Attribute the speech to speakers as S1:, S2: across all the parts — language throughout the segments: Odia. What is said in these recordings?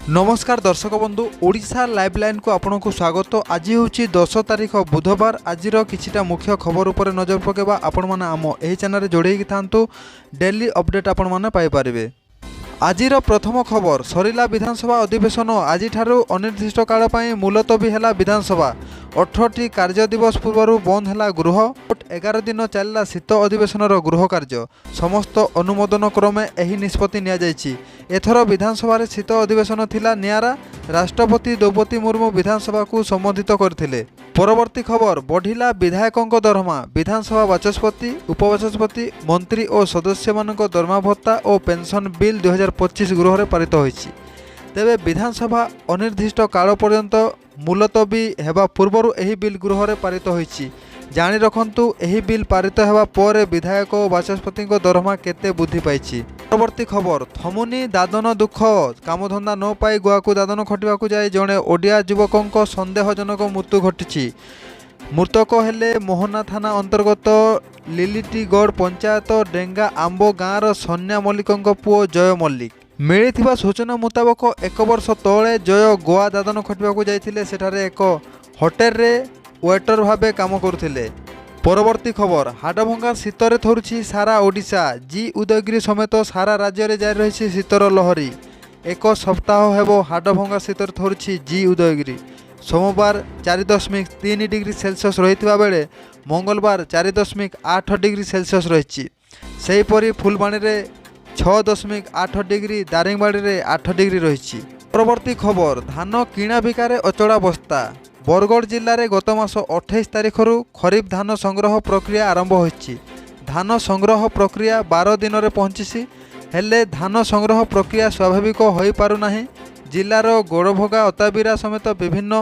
S1: ନମସ୍କାର ଦର୍ଶକ ବନ୍ଧୁ, ଓଡ଼ିଶା ଲାଇଭ୍ ଲାଇନ୍କୁ ଆପଣଙ୍କୁ ସ୍ୱାଗତ। ଆଜି ହେଉଛି 10 ତାରିଖ, ବୁଧବାର। ଆଜିର କିଛିଟା ମୁଖ୍ୟ ଖବର ଉପରେ ନଜର ପକାଇବା। ଆପଣମାନେ ଆମ ଏହି ଚ୍ୟାନେଲରେ ଯୋଡ଼େଇକି ଥାନ୍ତୁ, ଡେଲି ଅପଡ଼େଟ୍ ଆପଣମାନେ ପାଇପାରିବେ। ଆଜିର ପ୍ରଥମ ଖବର, ସରିଲା ବିଧାନସଭା ଅଧିବେଶନ। ଆଜିଠାରୁ ଅନିର୍ଦ୍ଦିଷ୍ଟ କାଳ ପାଇଁ ମୁଲତବୀ ହେଲା ବିଧାନସଭା। 18ଟି କାର୍ଯ୍ୟ ଦିବସ ପୂର୍ବରୁ ବନ୍ଦ ହେଲା ଗୃହ। ମୋଟ 11 ଦିନ ଚାଲିଲା ଶୀତ ଅଧିବେଶନର ଗୃହ କାର୍ଯ୍ୟ। ସମସ୍ତ ଅନୁମୋଦନ କ୍ରମେ ଏହି ନିଷ୍ପତ୍ତି ନିଆଯାଇଛି। ଏଥର ବିଧାନସଭାରେ ଶୀତ ଅଧିବେଶନ ଥିଲା ନିଆରା। ରାଷ୍ଟ୍ରପତି ଦ୍ରୌପଦୀ ମୁର୍ମୁ ବିଧାନସଭାକୁ ସମ୍ବୋଧିତ କରିଥିଲେ। ପରବର୍ତ୍ତୀ ଖବର, ବଢ଼ିଲା ବିଧାୟକଙ୍କ ଦରମା। ବିଧାନସଭା ବାଚସ୍ପତି, ଉପବାଚସ୍ପତି, ମନ୍ତ୍ରୀ ଓ ସଦସ୍ୟମାନଙ୍କ ଦରମା ଭତ୍ତା ଓ ପେନ୍ସନ୍ ବିଲ୍ 2025 ଗୃହରେ ପାରିତ ହୋଇଛି। ତେବେ ବିଧାନସଭା ଅନିର୍ଦ୍ଦିଷ୍ଟ କାଳ ପର୍ଯ୍ୟନ୍ତ ମୁଲତବୀ ହେବା ପୂର୍ବରୁ ଏହି ବିଲ୍ ଗୃହରେ ପାରିତ ହୋଇଛି। ଜାଣି ରଖନ୍ତୁ, ଏହି ବିଲ୍ ପାରିତ ହେବା ପରେ ବିଧାୟକ ଓ ବାଚସ୍ପତିଙ୍କ ଦରମା କେତେ ବୃଦ୍ଧି ପାଇଛି। ପରବର୍ତ୍ତୀ ଖବର, ଥମୁନି ଦାଦନ ଦୁଃଖ। କାମଧନ୍ଦା ନ ପାଇ ଗୋଆକୁ ଦାଦନ ଖଟିବାକୁ ଯାଇ ଜଣେ ଓଡ଼ିଆ ଯୁବକଙ୍କ ସନ୍ଦେହଜନକ ମୃତ୍ୟୁ ଘଟିଛି। ମୃତକ ହେଲେ ମୋହନା ଥାନା ଅନ୍ତର୍ଗତ ଲିଲିଟିଗଡ଼ ପଞ୍ଚାୟତ ଡେଙ୍ଗା ଆମ୍ବ ଗାଁର ସନ୍ୟା ମଲ୍ଲିକଙ୍କ ପୁଅ ଜୟ ମଲ୍ଲିକ। ମିଳିଥିବା ସୂଚନା ମୁତାବକ, ଏକ ବର୍ଷ ତଳେ ଜୟ ଗୋଆ ଦାଦନ ଖଟିବାକୁ ଯାଇଥିଲେ। ସେଠାରେ ଏକ ହୋଟେଲରେ ୱେଟର ଭାବେ କାମ କରୁଥିଲେ। ପରବର୍ତ୍ତୀ ଖବର, ହାଡ଼ଭଙ୍ଗା ଶୀତରେ ଥରୁଛି ସାରା ଓଡ଼ିଶା। ଜି ଉଦୟଗିରି ସମେତ ସାରା ରାଜ୍ୟରେ ଜାରି ରହିଛି ଶୀତର ଲହରୀ। ଏକ ସପ୍ତାହ ହେବ ହାଡ଼ଭଙ୍ଗା ଶୀତରେ ଥରୁଛି ଜି ଉଦୟଗିରି। ସୋମବାର 4.3 ଡିଗ୍ରୀ ସେଲସିୟସ୍ ରହିଥିବା ବେଳେ ମଙ୍ଗଳବାର 4.8 ଡିଗ୍ରୀ ସେଲସିୟସ୍ ରହିଛି। ସେହିପରି ଫୁଲବାଣୀରେ 6.8 ଡିଗ୍ରୀ, ଦାରିଙ୍ଗବାଡ଼ିରେ 8 ଡିଗ୍ରୀ ରହିଛି। ପରବର୍ତ୍ତୀ ଖବର, ଧାନ କିଣା ବିକାରେ ଅଚଳାବସ୍ଥା। ବରଗଡ଼ ଜିଲ୍ଲାରେ ଗତ ମାସ 28 ତାରିଖରୁ ଖରିଫ ଧାନ ସଂଗ୍ରହ ପ୍ରକ୍ରିୟା ଆରମ୍ଭ ହୋଇଛି। ଧାନ ସଂଗ୍ରହ ପ୍ରକ୍ରିୟା 12 ଦିନରେ ପହଞ୍ଚିଛି, ହେଲେ ଧାନ ସଂଗ୍ରହ ପ୍ରକ୍ରିୟା ସ୍ୱାଭାବିକ ହୋଇପାରୁନାହିଁ। ଜିଲ୍ଲାର ଗୋଡ଼ଭଗା, ଅତାବିରା ସମେତ ବିଭିନ୍ନ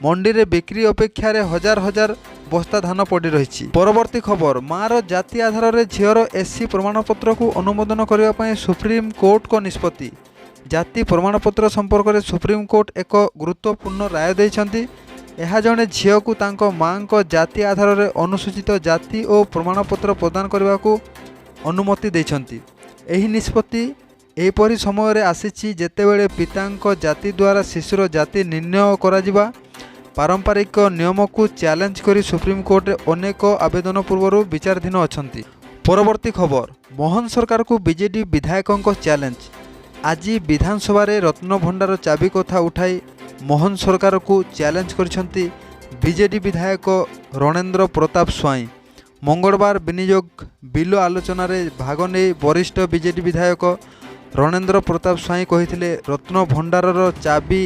S1: ମଣ୍ଡିରେ ବିକ୍ରି ଅପେକ୍ଷାରେ ହଜାର ହଜାର ବସ୍ତା ଧାନ ପଡ଼ି ରହିଛି। ପରବର୍ତ୍ତୀ ଖବର, ମାଆର ଜାତି ଆଧାରରେ ଝିଅର ଏସ୍ସି ପ୍ରମାଣପତ୍ରକୁ ଅନୁମୋଦନ କରିବା ପାଇଁ ସୁପ୍ରିମକୋର୍ଟଙ୍କ ନିଷ୍ପତ୍ତି। ଜାତି ପ୍ରମାଣପତ୍ର ସମ୍ପର୍କରେ ସୁପ୍ରିମକୋର୍ଟ ଏକ ଗୁରୁତ୍ୱପୂର୍ଣ୍ଣ ରାୟ ଦେଇଛନ୍ତି। ଏହା ଜଣେ ଝିଅକୁ ତାଙ୍କ ମାଆଙ୍କ ଜାତି ଆଧାରରେ ଅନୁସୂଚିତ ଜାତି ଓ ପ୍ରମାଣପତ୍ର ପ୍ରଦାନ କରିବାକୁ ଅନୁମତି ଦେଇଛନ୍ତି। ଏହି ନିଷ୍ପତ୍ତି ଏହିପରି ସମୟରେ ଆସିଛି, ଯେତେବେଳେ ପିତାଙ୍କ ଜାତି ଦ୍ୱାରା ଶିଶୁର ଜାତି ନିର୍ଣ୍ଣୟ କରାଯିବା ପାରମ୍ପରିକ ନିୟମକୁ ଚ୍ୟାଲେଞ୍ଜ କରି ସୁପ୍ରିମକୋର୍ଟରେ ଅନେକ ଆବେଦନ ପୂର୍ବରୁ ବିଚାରାଧୀନ ଅଛନ୍ତି। ପରବର୍ତ୍ତୀ ଖବର, ମୋହନ ସରକାରକୁ ବିଜେଡି ବିଧାୟକଙ୍କ ଚ୍ୟାଲେଞ୍ଜ। ଆଜି ବିଧାନସଭାରେ ରତ୍ନଭଣ୍ଡାର ଚାବି କଥା ଉଠାଇ ମୋହନ ସରକାରକୁ ଚ୍ୟାଲେଞ୍ଜ କରିଛନ୍ତି ବିଜେଡି ବିଧାୟକ ରଣେନ୍ଦ୍ର ପ୍ରତାପ ସ୍ୱାଇଁ। ମଙ୍ଗଳବାର ବିନିଯୋଗ ବିଲ ଆଲୋଚନାରେ ଭାଗ ନେଇ ବରିଷ୍ଠ ବିଜେଡି ବିଧାୟକ ରଣେନ୍ଦ୍ର ପ୍ରତାପ ସ୍ୱାଇଁ କହିଥିଲେ, ରତ୍ନଭଣ୍ଡାରର ଚାବି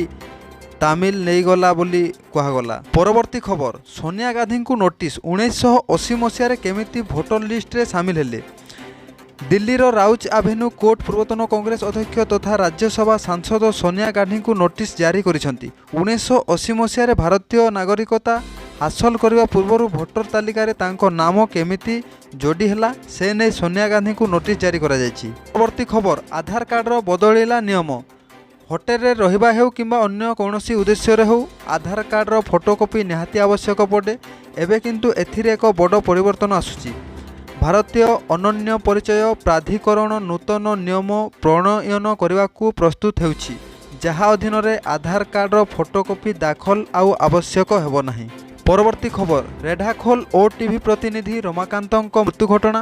S1: ତାମିଲ ନେଇଗଲା ବୋଲି କୁହାଗଲା। ପରବର୍ତ୍ତୀ ଖବର, ସୋନିଆ ଗାନ୍ଧୀଙ୍କୁ ନୋଟିସ୍, 1980 ମସିହାରେ କେମିତି ଭୋଟର ଲିଷ୍ଟରେ ସାମିଲ ହେଲେ? ଦିଲ୍ଲୀର ରାଉଜ ଆଭେନ୍ୟୁ କୋର୍ଟ ପୂର୍ବତନ କଂଗ୍ରେସ ଅଧ୍ୟକ୍ଷ ତଥା ରାଜ୍ୟସଭା ସାଂସଦ ସୋନିଆ ଗାନ୍ଧୀଙ୍କୁ ନୋଟିସ୍ ଜାରି କରିଛନ୍ତି। 1980 ମସିହାରେ ଭାରତୀୟ ନାଗରିକତା ହାସଲ କରିବା ପୂର୍ବରୁ ଭୋଟର ତାଲିକାରେ ତାଙ୍କ ନାମ କେମିତି ଯୋଡ଼ି ହେଲା, ସେ ନେଇ ସୋନିଆ ଗାନ୍ଧୀଙ୍କୁ ନୋଟିସ୍ ଜାରି କରାଯାଇଛି। ପରବର୍ତ୍ତୀ ଖବର, ଆଧାର କାର୍ଡ଼ର ବଦଳିଲା ନିୟମ। ହୋଟେଲରେ ରହିବା ହେଉ କିମ୍ବା ଅନ୍ୟ କୌଣସି ଉଦ୍ଦେଶ୍ୟରେ ହେଉ, ଆଧାର କାର୍ଡ଼ର ଫଟୋକପି ନିହାତି ଆବଶ୍ୟକ ପଡ଼େ। ଏବେ କିନ୍ତୁ ଏଥିରେ ଏକ ବଡ଼ ପରିବର୍ତ୍ତନ ଆସୁଛି। ଭାରତୀୟ ଅନନ୍ୟ ପରିଚୟ ପ୍ରାଧିକରଣ ନୂତନ ନିୟମ ପ୍ରଣୟନ କରିବାକୁ ପ୍ରସ୍ତୁତ ହେଉଛି, ଯାହା ଅଧୀନରେ ଆଧାର କାର୍ଡ଼ର ଫଟୋକପି ଦାଖଲ ଆଉ ଆବଶ୍ୟକ ହେବ ନାହିଁ। ପରବର୍ତ୍ତୀ ଖବର, ରେଢ଼ାଖୋଲ ଓଟିଭି ପ୍ରତିନିଧି ରମାକାନ୍ତଙ୍କ ମୃତ୍ୟୁ ଘଟଣା।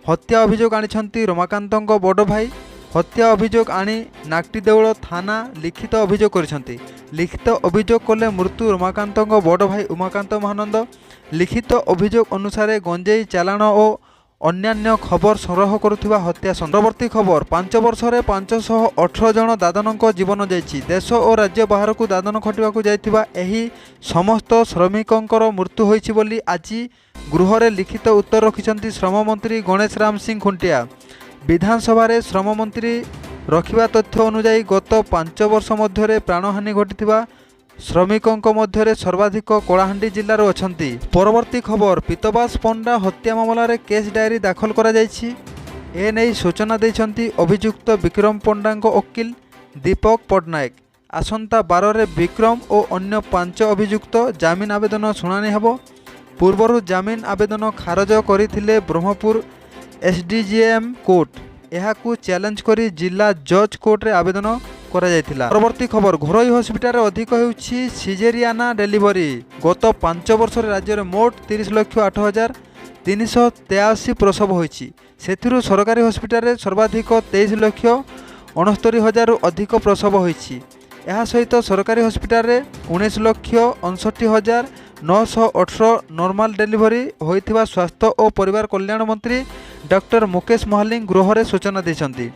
S1: ହତ୍ୟା ଅଭିଯୋଗ ଆଣିଛନ୍ତି ରମାକାନ୍ତଙ୍କ ବଡ଼ ଭାଇ। ହତ୍ୟା ଅଭିଯୋଗ ଆଣି ନାକଟିଦେଉଳ ଥାନା ଲିଖିତ ଅଭିଯୋଗ କରିଛନ୍ତି। ଲିଖିତ ଅଭିଯୋଗ କଲେ ମୃତ୍ୟୁ ରମାକାନ୍ତଙ୍କ ବଡ଼ ଭାଇ ଉମାକାନ୍ତ ମହାନନ୍ଦ। ଲିଖିତ ଅଭିଯୋଗ ଅନୁସାରେ ଗଞ୍ଜେଇ ଚାଲାଣ ଓ ଅନ୍ୟାନ୍ୟ ଖବର ସଂଗ୍ରହ କରୁଥିବା ହତ୍ୟା। ପରବର୍ତ୍ତୀ ଖବର, 5 ବର୍ଷରେ 518 ଜଣ ଦାଦନଙ୍କ ଜୀବନ ଯାଇଛି। ଦେଶ ଓ ରାଜ୍ୟ ବାହାରକୁ ଦାଦନ ଖଟିବାକୁ ଯାଇଥିବା ଏହି ସମସ୍ତ ଶ୍ରମିକଙ୍କର ମୃତ୍ୟୁ ହୋଇଛି ବୋଲି ଆଜି ଗୃହରେ ଲିଖିତ ଉତ୍ତର ରଖିଛନ୍ତି ଶ୍ରମମନ୍ତ୍ରୀ ଗଣେଶ ରାମ ସିଂ ଖୁଣ୍ଟିଆ। ବିଧାନସଭାରେ ଶ୍ରମମନ୍ତ୍ରୀ ରଖିବା ତଥ୍ୟ ଅନୁଯାୟୀ, ଗତ 5 ବର୍ଷ ମଧ୍ୟରେ ପ୍ରାଣହାନି ଘଟିଥିବା ଶ୍ରମିକଙ୍କ ମଧ୍ୟରେ ସର୍ବାଧିକ କଳାହାଣ୍ଡି ଜିଲ୍ଲାରୁ ଅଛନ୍ତି। ପରବର୍ତ୍ତୀ ଖବର, ପୀତବାସ ପଣ୍ଡା ହତ୍ୟା ମାମଲାରେ କେସ୍ ଡାଏରୀ ଦାଖଲ କରାଯାଇଛି। ଏନେଇ ସୂଚନା ଦେଇଛନ୍ତି ଅଭିଯୁକ୍ତ ବିକ୍ରମ ପଣ୍ଡାଙ୍କ ଓକିଲ ଦୀପକ ପଟ୍ଟନାୟକ। ଆସନ୍ତା ବାରରେ ବିକ୍ରମ ଓ ଅନ୍ୟ 5 ଅଭିଯୁକ୍ତ ଜାମିନ ଆବେଦନ ଶୁଣାଣି ହେବ। ପୂର୍ବରୁ ଜାମିନ ଆବେଦନ ଖାରଜ କରିଥିଲେ ବ୍ରହ୍ମପୁର ଏସ୍ଡିଜେଏମ୍ କୋର୍ଟ। ଏହାକୁ ଚ୍ୟାଲେଞ୍ଜ କରି ଜିଲ୍ଲା ଜଜ୍ କୋର୍ଟରେ ଆବେଦନ କରାଯାଇଥିଲା। ପରବର୍ତ୍ତୀ ଖବର, ଘରୋଇ ହସ୍ପିଟାଲରେ ଅଧିକ ହେଉଛି ସିଜେରିଆନା ଡେଲିଭରି। ଗତ 5 ବର୍ଷରେ ରାଜ୍ୟରେ ମୋଟ 30,08,383 ପ୍ରସବ ହୋଇଛି। ସେଥିରୁ ସରକାରୀ ହସ୍ପିଟାଲରେ ସର୍ବାଧିକ 23,69,000ରୁ ଅଧିକ ପ୍ରସବ ହୋଇଛି। ଏହା ସହିତ ସରକାରୀ ହସ୍ପିଟାଲରେ 19,59,918 ନର୍ମାଲ ଡେଲିଭରି ହୋଇଥିବା ସ୍ୱାସ୍ଥ୍ୟ ଓ ପରିବାର କଲ୍ୟାଣ ମନ୍ତ୍ରୀ ଡକ୍ଟର ମୁକେଶ ମହାଲିଙ୍ଗ ଗୃହରେ ସୂଚନା ଦେଇଛନ୍ତି।